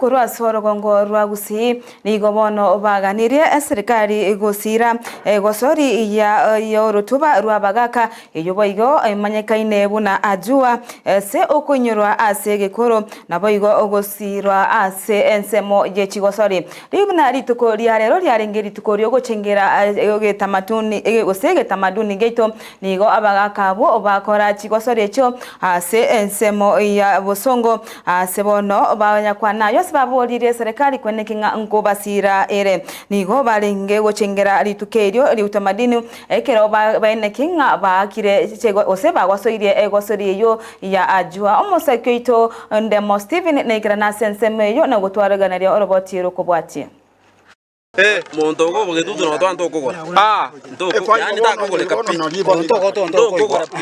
korwa ase orogongo rwa Gusii nigo bono baganirie eserikari gosiira egosori ya y'orotuba rw'abagaka eyio boigo emanyekaine buna Ajua ase okoinyorwa ase egekoro naboigo ogosiirwa ase ensemo ye chigosori. Buna rituko ria rero riarenge rituko riogochengera egetamatuni gose egetamaduni giaito Nigo abagaaka abwo bakora chigosori echio ase ensemo ya bosongo. Ase bono banyakwana ayio ase baboririe eserekari kweneki ng'a nkobasiira ere. Nigo barenge gochengera rituko erio ri'utamadini ekero baeneki ng'a baakire gose bagosoirie egosori eyio ya Ajua. Omosaki oito Ndemo Stephen naikerane ase ensemo eyio na gotwareganeria oroboti rokobwatia. Monto okobogetutu na otwana tokogora. Ntoko, yaani takogoreka pi. Ntokogora pi.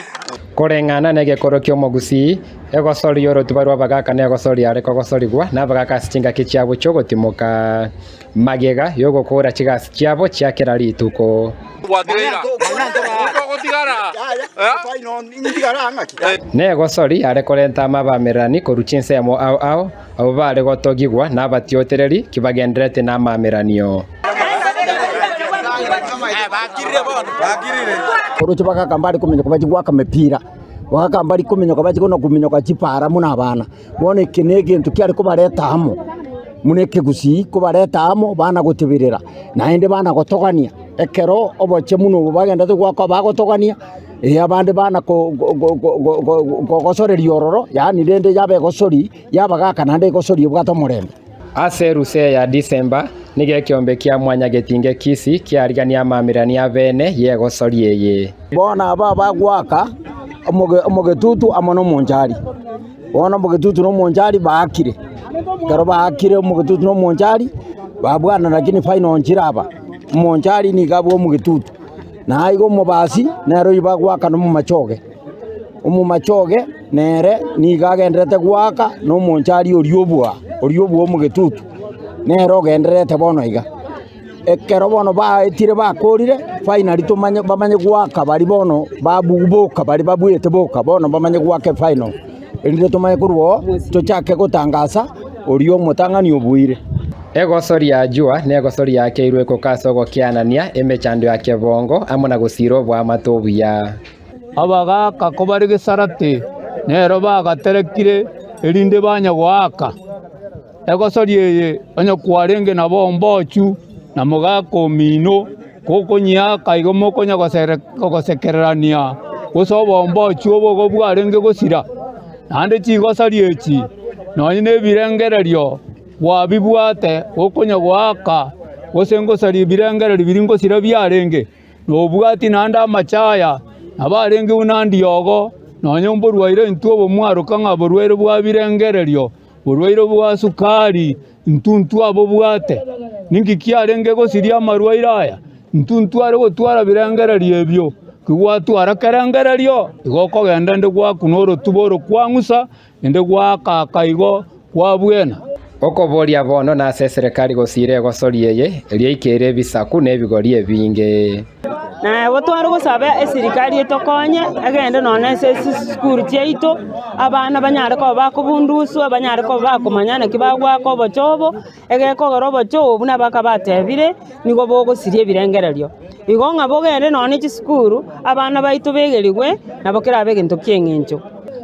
Koreng'ana negekoro ki'omogusii, egosori y'orotuba rw'abagaaka negosori yare kogosorigwa nabagaaka ase chingaki chiabo chi'ogotimoka magega y'ogokoora chigasi chiabo chia kera rituko. Negosori yare korenta amabamererani korwa chinsemo ao ao Abwo bare gotogigwa nabatiotereri kibagendererete namaameranio. Oroche bagaka mbare kominyoka bachie goaka emepira, bagaka mbari kominyoka bachie kona kominyoka chipara buna abana. Bono eke na egento kiare kobareta amo, buna ekegusii kobareta amo bana goteberera, naende bana gotogania ekero obochie buna obo bagendete goaka bagotogania. Ee, abande bana kogosoreria ororo, yaani rende yaba egosori y'abagaaka naende egosori ebwate omorembe. Ase eruse ya Disemba, nigo ekeombe kia Mwanyagetinge Kisii kiarigania amamirani abene y'egosori eye. Bono aba bagoaka omogetutu amo nomonchari. Bono omogetutu na omonchari baakire, ekero baakire omogetutu na omonchari, babwana lakini final nchire aba, omonchari nigo abua omogetutu. Na aiga omobasi nere oyio bagoaka nomomachoge, omomachoge nere nigo agendererete goaka na omonchari oria obua, oria obua omogetutu, nere ogendererete bono iga. Ekero bono baetire bakorire, finally tomanye bamanye goaka baria bono babu boka baria babuete boka bono bamanye goaka efinal, erinde tomanye korwa oo tochake gotangasa oria omotang'ani obuire. Egosori ya Jua negosori yakeirwe ekoka ase ogokianania emechando ya kebongo amo na gosiira oboamate obuya. Abagaaka kobare gesarate, nero bagaterekire, erinde banya goaka. Egosori eye onye kwarenge nabo ombochu na mogaka omino, gokonyiaka igo mokonya gosekererania, gose obombochu obo igo bwarenge gosira. Naende chigosori echi nonya nebirengererio Kwabibwate gokonya goaka, gose ngosaria ebirengererio biria ngosira biarenge, nobwati naende amachaya, nabo arenge buna ndiogo, nonya mborwaire intwe obomwaroka ng'a borwaire bwa birengererio, borwaire bwa sukari, intwe ntwabobwate. Ninki kiarenge gosiria amarwaire aya? Intwe ntware gotwara birengererio ebio. Kigwatwara kerengererio, igo okogenda inde gwakuna orotuba oro kwang'usa, Inde gwakaaka igo kwabwena. Okoboria bono nase eserekari gosiira egosori eye, riaikeire ebisaku na ebigori ebinge. Nabo tware gosaba esirikari etokonye, egende nonya ase chisukuru chiaito, abana banyare koba bakobunduswa, banyare koba bakomanya naki bagoaka obochobo, egekogera obochobo buna bakabatebire, nigo bogosiria ebirengererio. Igo ng'a bogende nonya ne chisukuru, abana baito begerigwe, nabo kerabe egento ki'eng'encho.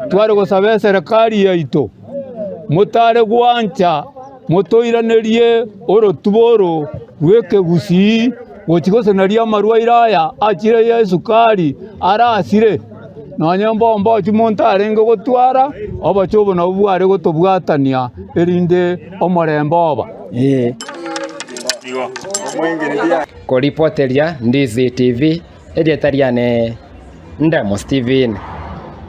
Tware gosaba eserekari yaito, motare gwancha motoiranerie orotuba oro rw'ekegusii gochia goseneria amarwaire aya achire ya esukari arasire. Nonya mbombochi monto arenge gotwara, obochie obo nabwo bware gotobwatania erinde omorembe oba. Koripoteria Ndizi TV, erieta riane Ndemo Steven.